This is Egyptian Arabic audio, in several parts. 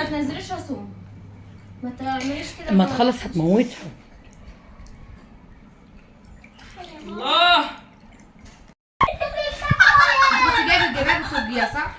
ما تنزليش راسهم، ما تعمليش كده. اما تخلص هتموتها. الله. كنت جايبه الجباب بتوجيها صح؟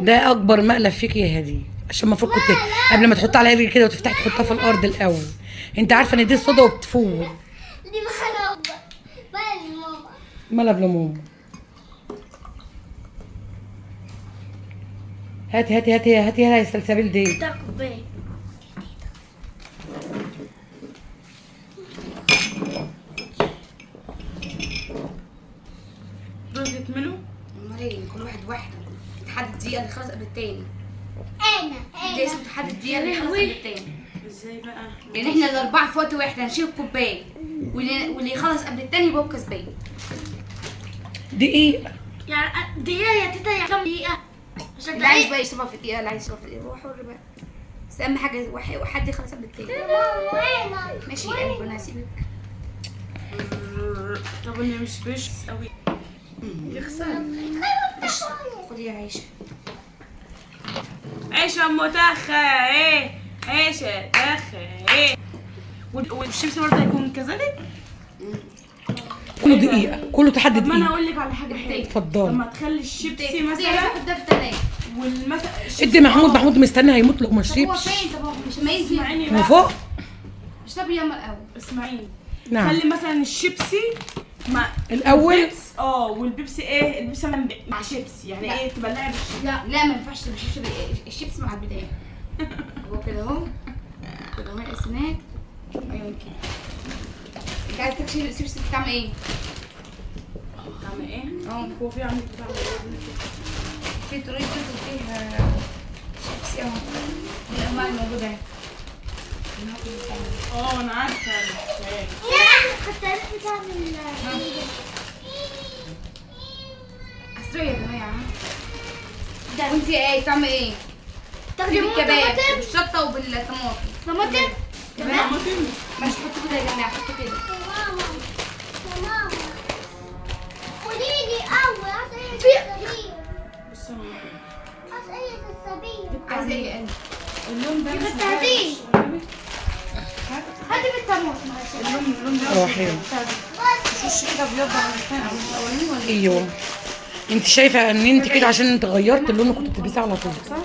ده اكبر مقلب فيك يا هدي، عشان المفروض كنت قبل ما تحط عليها رجل كده وتفتحي تحطها في الارض الاول. انت عارفه ان دي صودا وبتفور. دي مقلب ماما. مقلب لماما. هاتي هاتي هاتي هاتي يا سلسبيل دي. ده كوباية. دول يتملوا؟ امال ايه؟ كل واحد واحدة. تحدد الدقيقة اللي خلص قبل التاني. انا ده اسمه تحدد الدقيقة اللي خلص قبل التاني. ازاي بقى؟ يعني احنا الاربعة في وقت واحد هنشيل الكوباية، واللي يخلص قبل التاني يبقى هو كسبان. دقيقة يعني دقيقة يا تيتا، يا كام دقيقة؟ عشان اللي عايز بقى يشربها في دقيقة، اللي عايز يشربها في دقيقة هو حر بقى، بس اهم حاجة حد يخلص قبل التاني. ماشي يا قلبي انا هسيبك. طب انا مش بش قوي. يا خسارة. خدي يا عيشه. عيشه ام تخه ايه، عيشه تخه ايه. والشيبسي برضه هيكون كذلك؟ كله دقيقة، كله تحدي طب ما انا دقيقة. اقول لك على حاجة حلوة. اتفضلي. طب ما تخلي الشيبسي مثلا حط ده في التلاجة. والمثلا ادي محمود، محمود مستني هيموت لو ما طب هو شربش. فين؟ طب هو مش ما ينزل. اسمعيني بقى. وفوق. اشربي ياما الاول. اسمعيني. نعم. خلي مثلا الشيبسي مع الاول. البيبس، والبيبسي ايه؟ البيبسي مع شيبسي، يعني ايه تبلعي بالشيبسي؟ لا لا ما ينفعش تبقى الشيبس مع البداية. هو كده اهو، كده اهو يا اسنان. ايوه كده. انت عايز تاكل شيبسي بطعم ايه؟ طعم ايه؟ اه هو في عندك طعم ايه؟ في طريقة فيها شيبسي اهو، دي الانواع الموجودة اهي. انا عارفة. حتى بتعمل اسرعوا يا جماعة. وانتي ايه طعم ايه؟ تاخدي بالكباب طماطم؟ بالشطة وبالطماطم. طماطم؟ طماطم. ماشي حطوا كده يا جماعة، حطوا كده. يا ماما يا ماما قولي لي اول عايزة ايه سلسبيل؟ عايزة ايه سلسبيل؟ عايزة ايه يا قلبي؟ اللون ده مش بالتعديل. هاتي بالطماطم. اللون ده روحي. وش كده ابيض على الثاني او الاولاني ولا ايه؟ ايوه انت شايفه ان انت كده عشان انت غيرت اللون اللي كنت بتلبسيه على طول. صح؟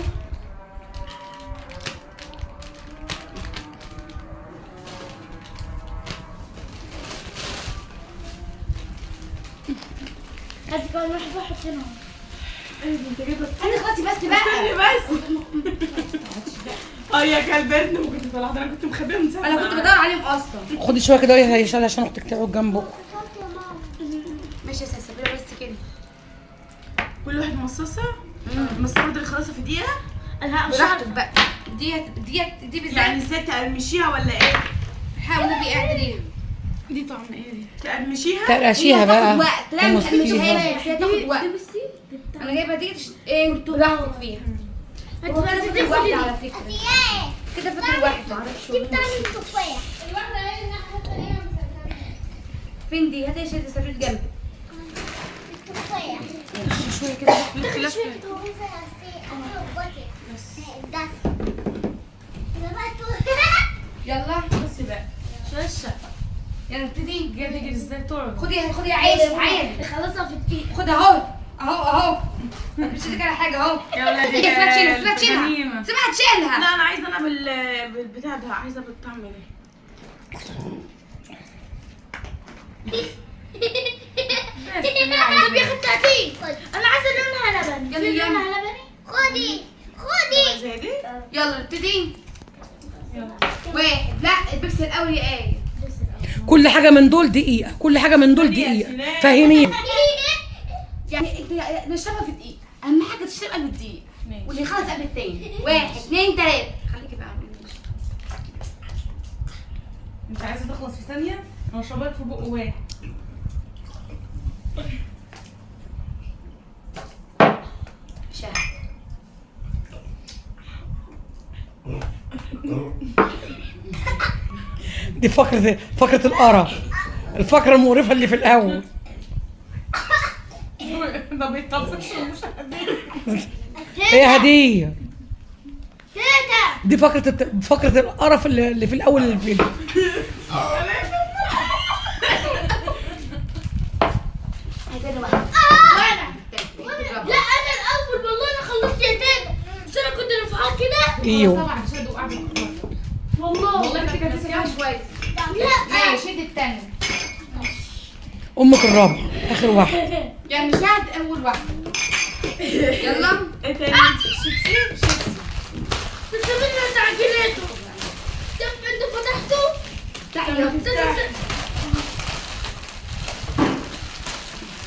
هاتي كمان واحدة حطيناها. انت جايبه انا اخلصي بس بقى. استني بس. يا كلبتني ما كنت طلعت، انا كنت مخبيه من ساعة. انا كنت بدور عليهم اصلا. خدي شوية كده يا هشام عشان اختك تقعد جنبك. ماشي يا سلسبيل بس كده. كل واحد مصاصه؟ المصاصه دي خلاصه في دقيقة؟ انا مش براحتك عارفة. بقى. دي دي بالذات يعني ازاي تقرمشيها ولا ايه؟ حاول النبي اعدليها. دي طعم ايه دي؟ تقرمشيها؟ تقرقشيها بقى. تاخد وقت. لا مش تمصيها. بس هي تاخد وقت. انا جايبه دي ايه براحتك فيها. هو كده فاضل واحدة على فكرة. كده فاضل واحدة. دي بتعمل تفاح. فين دي؟ هاتي يا سلسبيل جنبي. التفاح. شوية كده لف لف. يلا بس بقى شاشة. يلا نبتدي. جاية تجري ازاي تقعد؟ خدي خدي يا عيش تعالي. خلصها في دقيقة. خد اهو اهو اهو. مش هديك على حاجة اهو. يا ولاد سيبها تشيلها، سيبها تشيلها، غنيمة. سيبها تشيلها. لا انا عايزه انا بالبتاع ده، عايزه بالطعم ده. طب يا اختي انا عايزة لونها لبني. يلا في يلا. لونها لبني؟ خدي خدي. زي دي؟ يلا نبتدي. يلا. واحد. لا البيبسي الاول يا ايه. كل حاجة من دول دقيقة، كل حاجة من دول دقيقة. فاهمين؟ يعني انت نشربها في دقيقة، اهم حاجة تشرب قبل الدقيقة. واللي يخلص قبل التاني. 1 2 3. خليكي بقى. انت عايزه تخلص في ثانية؟ انا اشربها في بق واحد. شهد. دي فقره القرف، الفقرة المقرفه اللي في الاول. ده بيطفش المشاهدين. ايه يا هديه؟ تيتا دي فقرة القرف اللي في الأول الفيديو. لا انا الاول والله، انا خلصت يا تيتا. مش انا كنت رافعاه كده؟ ايوه والله والله انت كانت لسه شوية. لا ماشي شد الثانية. امك الرابعة اخر واحد. يعني شهد اول واحدة. يلا ايه تاني؟ شيبسي شيبسي. بس منه تعجيناته. طب انت فتحته؟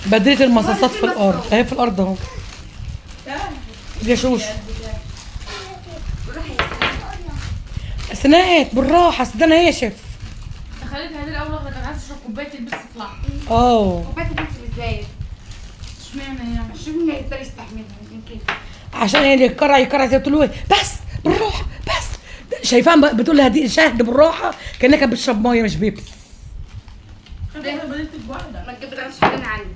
بدلت المصاصات في الارض، اهي في الارض اهو. يا شوش سناء بالراحة، اصل ده ناشف. خليت هذه الاول واحدة، كانت عايزه تشرب كوباية البيبسي في لحظة. كوباية البيبسي بالذات. اشمعنى يعني؟ شوف مين هيقدر يستحملها يمكن. عشان هي اللي يكرع يكرع زي بتقول له بس بالراحة بس. شايفاها بتقول لها دي شهد بالراحة كانها كانت بتشرب مية مش بيبس. انا بدلت بواحدة. ما تجيب تعملش حاجة انا عندي.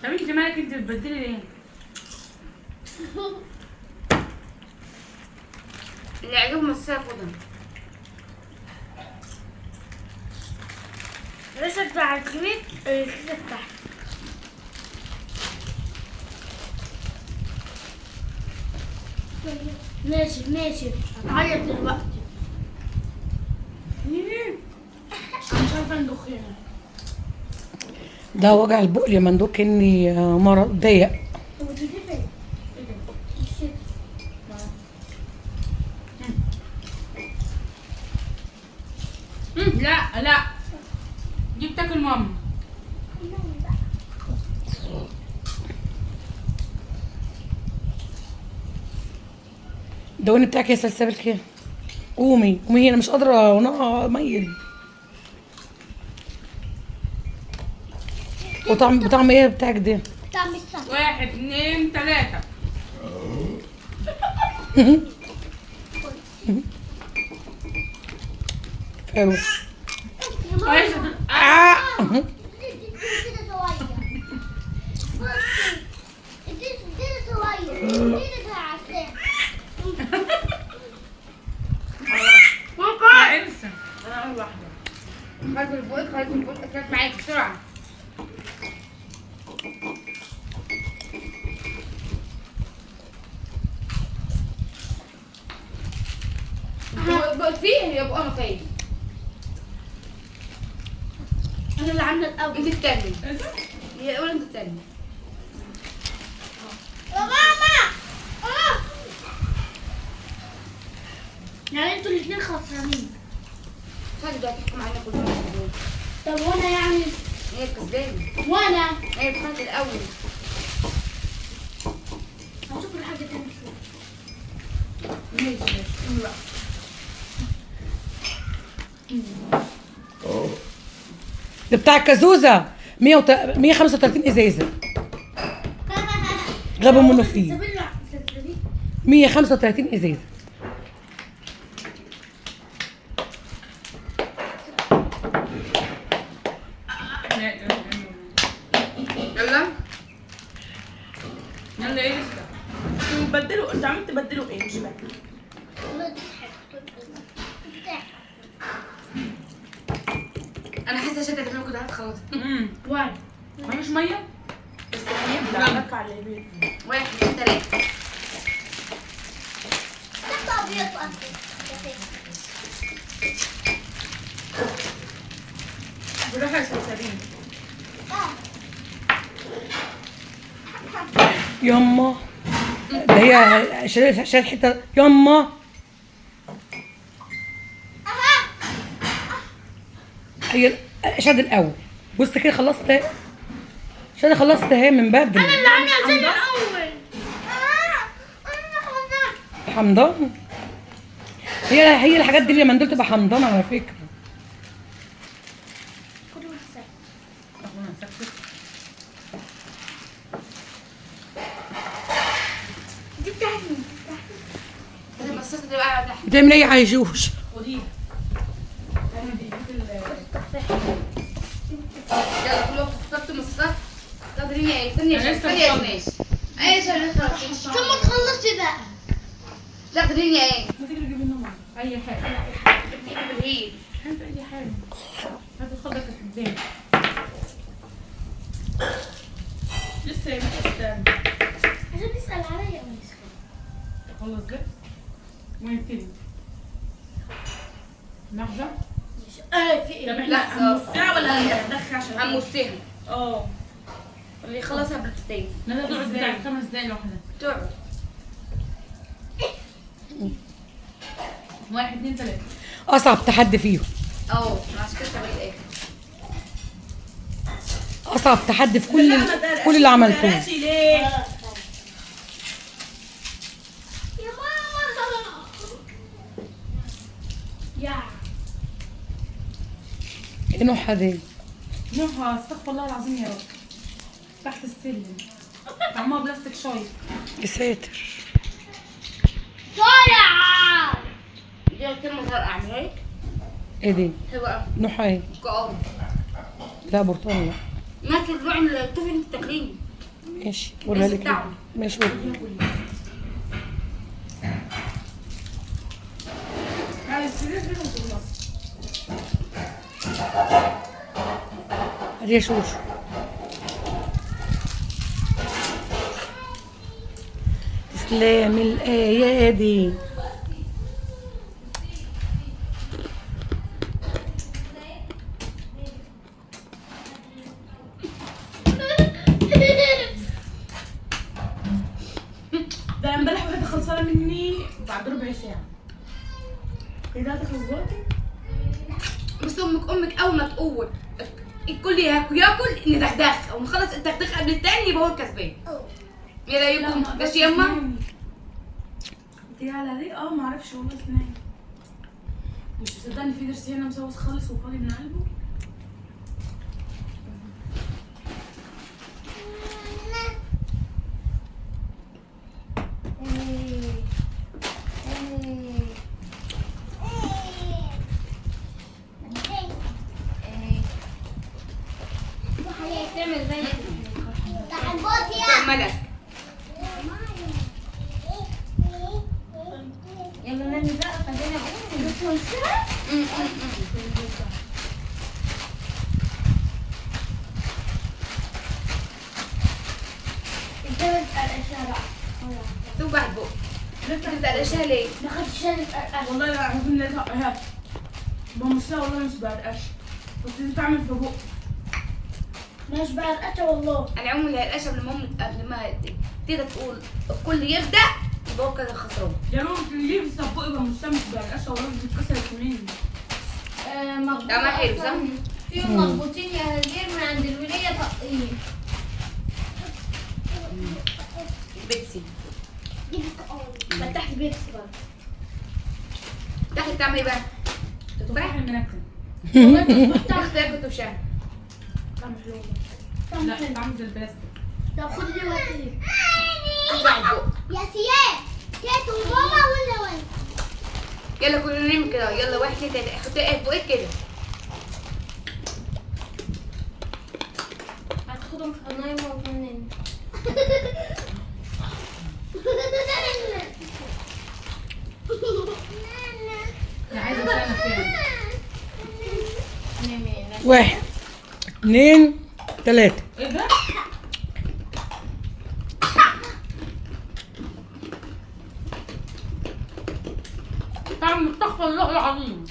طب انت مالك، انت بتبدلي ليه؟ اللي عجبهم الساعة خدها. لسه بتاع الكريم، لسه بتاع ماشي ماشي. هتعيط دلوقتي. انا مش عارفه ندخ هنا. ده وجع البق يا مندوب، كاني مرض ضيق. لا لا دي بتاكل ماما. الدواني بتاعك يا سلسبيل كده. قومي قومي، انا مش قادرة وانا ميل. وطعم بطعم ايه بتاعك ده؟ طعم السمك. 1 2 3. حلو. انا اول واحدة. خلي البوق، خلي البوق اكلت معاك بسرعة. بقى فيه يا بقى ما فيه. انا اللي عامله الاول. انت الثانية. هي الاولى انت الثانية. يا ماما يعني انتوا الاثنين خسرانين. خلي ده تحكم علينا كلنا. طب وانا يعني؟ هي الكسبانه. وانا؟ هي دخلت الاول. هشوف الحاجة تانية. ماشي ماشي بقى. ده بتاع الكازوزه 135 ازازة. غابوا منه فيه 135 ازازة. يلا يلا ايه لسه؟ انتوا بتبدلوا، انتوا عم تبدلوا ايه؟ مش فاهمه. انا حاسه شدت ان انا كنت هتخلص. واحد مفيش مية؟ بس هيبدا لك على البيت. 1 2 3. بالراحة يا سلسبيل. يما ده هي شالت حتة. يما هي شاد الاول. بص كده خلصت اهي. شاد خلصت اهي من بدري. انا اللي عامله زي الاول. حمضان. هي الحاجات دي اللي مندول تبقى حمضان على فكرة. دي بتاعتي. المصاصه دي بقى تحت. بتعمل ايه يا عيشوش؟ خديها. يلا كل واحد اخترت مصاصات. قادرين يا ايه؟ استني يا استني يا سناش. ايه عشان خلصتي. ثم تخلصي بقى. لا قادرين يا ايه؟ ما تجري تجيبي لنا اي حاجة. بالهيل. هات اي حاجة. هات الخضرة كانت قدامي. لسه يا بنت استنى. عشان تسأل عليا ولا خلص ده ونبتدي. لحظة. في ايه؟ طب احنا هنمصها ولا هندخل عشان هنمصها؟ اه اللي يخلصها قبل التاني. لا تقعد بتاع 5 دقايق لوحدها. تقعد. 1 2 3. اصعب تحدي فيهم. اه عشان كده سويت الاخر. اصعب تحدي في كل اللي عملتوه. ليه؟ يا ماما. يا ايه نوعها دي؟ نوعها استغفر الله العظيم يا رب. تحت السلم. طعمها بلاستيك شايط. يا ساتر. طالع. دي كلمة طرقع اعملها لك. ايه دي؟ حلوة قوي. نوعها ايه؟ برتقال. لا برتقال لا. نفس النوع اللي التوفي انت بتاكليه. ماشي قولها لك. ماشي قولها. هاتي يا شوشو. تسلم الايادي. ده امبارح واحدة خلصانه مني بعد ربع ساعة. ايه ده هتخلص دلوقتي؟ بس امك اول ما تقول الكل ياكل ندغدغ او نخلص الدغدغ قبل التاني يبقى هو الكسبان. ايه رايكم؟ ماشي يما؟ دي على ليه؟ اه ما اعرفش والله اسنان. مش مصدقه ان في ضرس هنا مسوس خالص وفاضي من قلبه. ملك. يلا نامي بقى خلينا اقوم. توجع البق. انت بتقرقشها ليه؟ ما خدتش انا اتقرقش والله العظيم لا بمصها والله مش بقرقش. بس انت تعمل في بق. مش بقرقشها والله. انا عمري اللي هرقشها قبل ما تقدر تقول الكل يبدا يبقى هو كده خسران. يا ماما ليه بتصفقي بمصها مش بقرقشها والله بتتكسر مني. طعمها حلو صح؟ فيهم مخبوطين يا هدير من عند الولية طقين. بيبسي. فتحت بيبسي برضه. تحت بتعمل ايه بقى؟ تفاح المنكن. تحت تاكل تفاح. طعمه حلو. لا طعمه زي البلاستيك. طب خد دي وهات دي. يا سياد تيتو وماما ولا وين؟ يلا كلنا نعمل كده. يلا 1 2 3 حطي فوقك كده. هتاخدهم في حضني وتنام. انا عايزه اسالك فين؟ 1 2 3. ايه ده؟ طعم استغفر الله العظيم.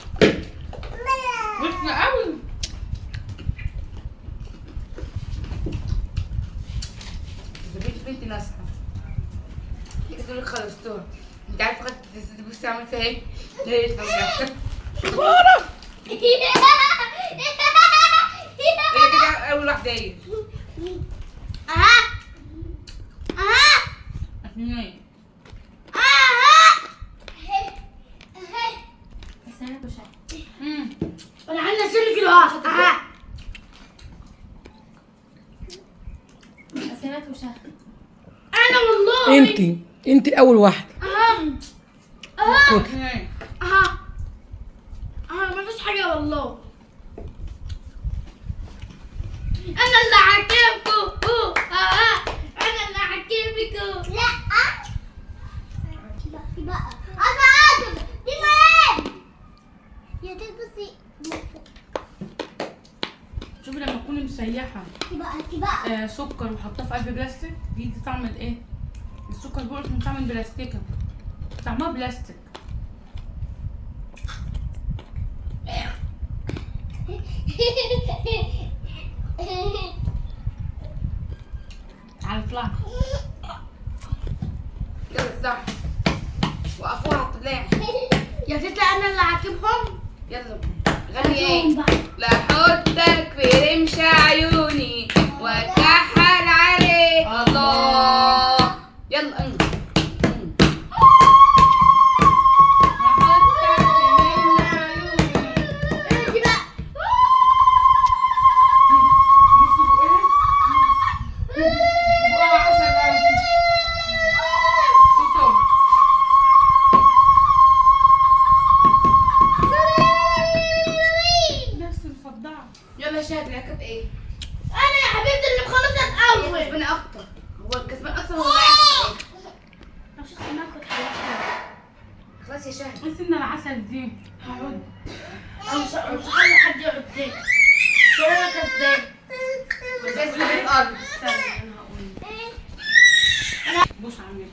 وحشة قوي. بنتي ناصحة. انت تقولي خلصتوها. انت عارفة خدت بصي عملت فيها ايه؟ لا يتفرجع. هي كده أول واحدة ايه؟ اها اها 2 اها اهي. بس انا مش انا عندي سن كده اها. بس انا مش انا والله انت اول واحدة. اها اها okay. اها اها مفيش حاجة والله. انا اللي عاجبكم. لما تكوني مسيحه بقى سكر وحطاه في قلب بلاستيك، دي طعم الايه؟ السكر بيقرص من طعم البلاستيكه، طعمها بلاستيك. تعالي اطلعي. يلا اطلعي. وقفوها على الطلاع. يا تيتا انا اللي عاقبهم. يلا غني ايه؟ لا احطك في رمش عيوني واتكحل عليك الله. يلا انجز. احطك في رمش عيوني. انت بقى. بصي بقها. بقها عسل قوي. بصوا. نفس مصدعه. يلا يا شهد العقاب ايه؟ انا يا حبيبتي اللي مخلصة الاول. الكسبان اكتر، هو الكسبان اكتر هو اللي مش هناكل حاجة. خلاص يا شهد. بس ان العسل دي هقعد. انا مش هخلي حد يقعد تاني. انا كسبان. بس في الارض. استنى انا هقول. بص عامل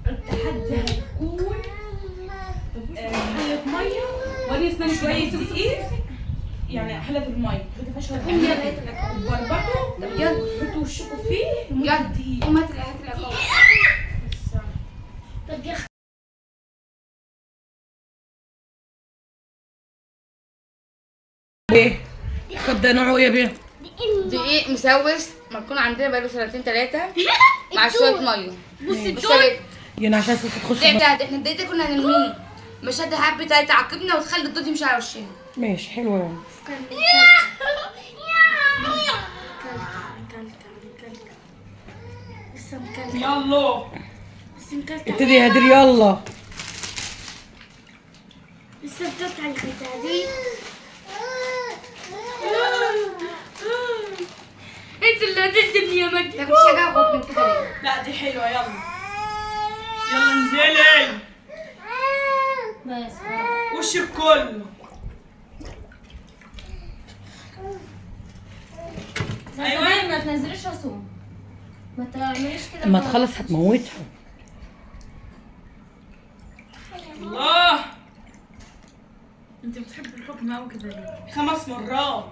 التحدي هيكون حلة مية وادي اسناني شوية دقيق، يعني حلة المية تحطي فيها شوية وتبربطوا. طب يلا وتحطوا وشكوا فيه لمدة يلا دقيقة. قوم هات العقاب. طب يا ايه؟ طب ده نوعه ايه يا بيه؟ دقيق مسوس مركون عندنا بقاله سنتين ثلاثة مع شوية مية. بصي مش الدور. يعني عشان الصوص تخش. ده احنا الدقيق ده كنا هنرميه، مش هد حبة تعاقبنا وتخلي الدود يمشي على وشنا. ماشي حلوة يعني. يلا ابتدي يا هدير يلا. لسه مكلكع البتاع دي. انت اللي هتدني يا مجدي. ده مفيش حاجة أغلط من كده ليه؟ لا دي حلوة. يلا يلا انزلي. بس وشك كله. ايوه ما تنزليش راسهم، ما تعمليش كده. اما تخلص هتموتها. الله انت بتحبي الحكم قوي كده ليه؟ 5 مرات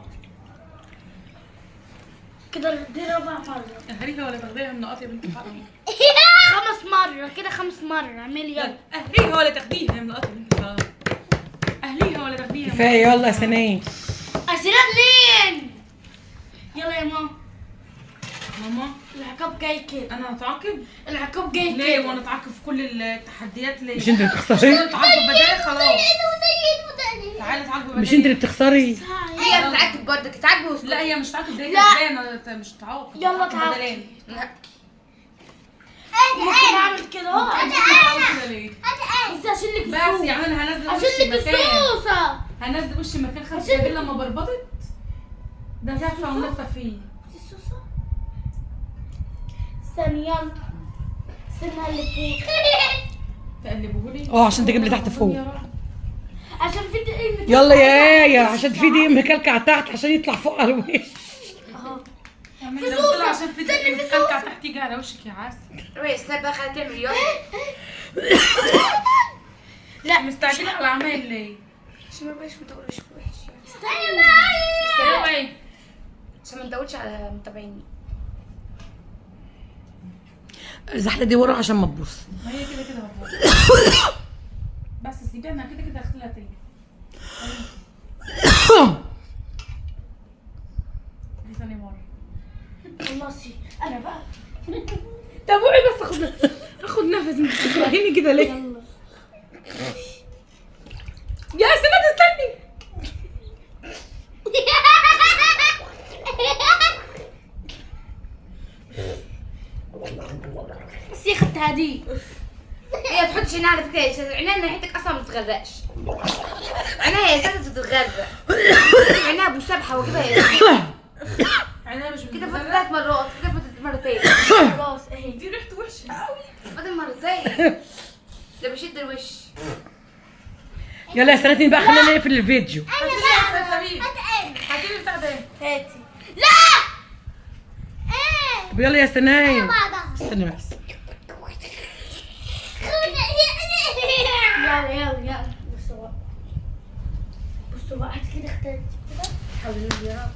كده دي رابع مرة. اهريها ولا تاخديها من نقط يا بنت الحرام؟ 5 مرة كده، 5 مرة. اعملي يلا. اهريها ولا تاخديها من نقط يا بنت الحرام؟ اهليها ولا تاخديها. كفاية يلا يا سنية. اسئلة منين؟ يلا يا ماما. ماما العقاب جاي كده. انا هتعاقب؟ العقاب جاي كده. ليه وانا اتعاقب في كل التحديات ليه؟ مش انت اللي بتخسري؟ اتعاقب بدالي خلاص. تعالي اتعاقب بدالي. مش انت اللي بتخسري؟ هي بتتعاقب برضك، اتعاقبي واسكتي. لا هي مش تعاقب، ده هي كسبانه مش تعاقب. يلا تعاقب. بدالي. ممكن اعمل كده اهو. كده ليه؟ بس اشيل لك الصوص. بس يعني انا هنزل وشي اشيل لك مكان، الصوصه. هنزل وشي مكان 5 دقايق لما بربطت ده لفه ولفه فيه. الصوصه استني يلا. استنى اللي فوق. تقلبوهولي عشان تجيب لي تحت فوق. عشان في دقيق. يلا يا آية عشان في دقيق مكلكع تحت عشان يطلع فوق على الوش. اهو في عشان في دقيق مكلكع تحت يجي على وشك يا عسل. روحي استنى بقى خليها تعمل يلا. لا مستعجلة على العمال ليه؟ عشان ما بقاش متقول وشك وحش يعني. استنى معايا. استنى عشان ما ندوتش على متابعيني. الزحله دي ورا عشان ما تبوظ. ما هي كده كده هتبوظ. بس سيبيها انا كده كده هغسلها تاني. دي ثاني مرة. خلصي انا بقى. طب اوعي بس اخد نفس. انت بتكرهيني كده ليه؟ يلا يا سنة تستني. بس يا اختي هدي. هي ما تحطش عينها على فكرة يا شهد، عينها ناحيتك اصلا ما بتغرقش. عينها يا شهد بتتغرق. عينها مشابهة واجيبها يا شهد. عينها مش كده فاتت 3 مرات، كده فاتت مرتين. خلاص اهي دي ريحته وحشة قوي. فاضل مرتين. ده بيشد الوش. يلا يا سنتين بقى خلينا نقفل الفيديو. هاتي لي بتاع ده. هاتي. لا. ايه طب يلا يا سنايا. بعضها. استني بس. يلا يلا يلا. بصوا بقى، بصوا بقى، هات كده اخترت كده. حول الله يا رب.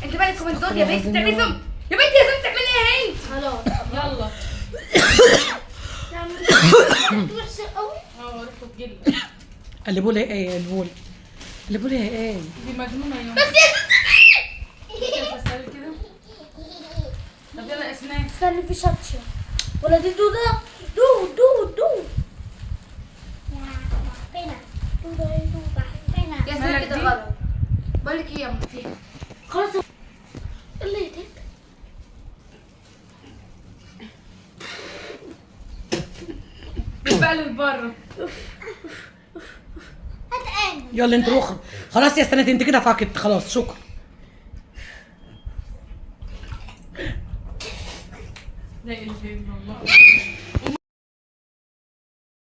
انت مالك كومنتات يا بنتي؟ بتعملي فم يا بنتي، يا بنتي بتعملي ايه انت؟ خلاص. يلا. وحشة قوي. اه ريحته تجل. قلبوا لي ايه؟ قلبوا لي، قلبوا لي ايه؟ دي مجنونة يا بس يا فسالي كده. طب يلا يا اسنان. استني، في شطشة ولا دي دودة؟ دود دود دود. يا معفنة. دودة معفنة. يا سنان مالك كده دي؟ غلط. بقول لك ايه يا ام فيها؟ خلاص. اللي يا تيتا. بقلب بره. هات انا. يلا انت روح خلاص يا سنة، انت كده فاكت خلاص. شكرا. لا اله الا الله.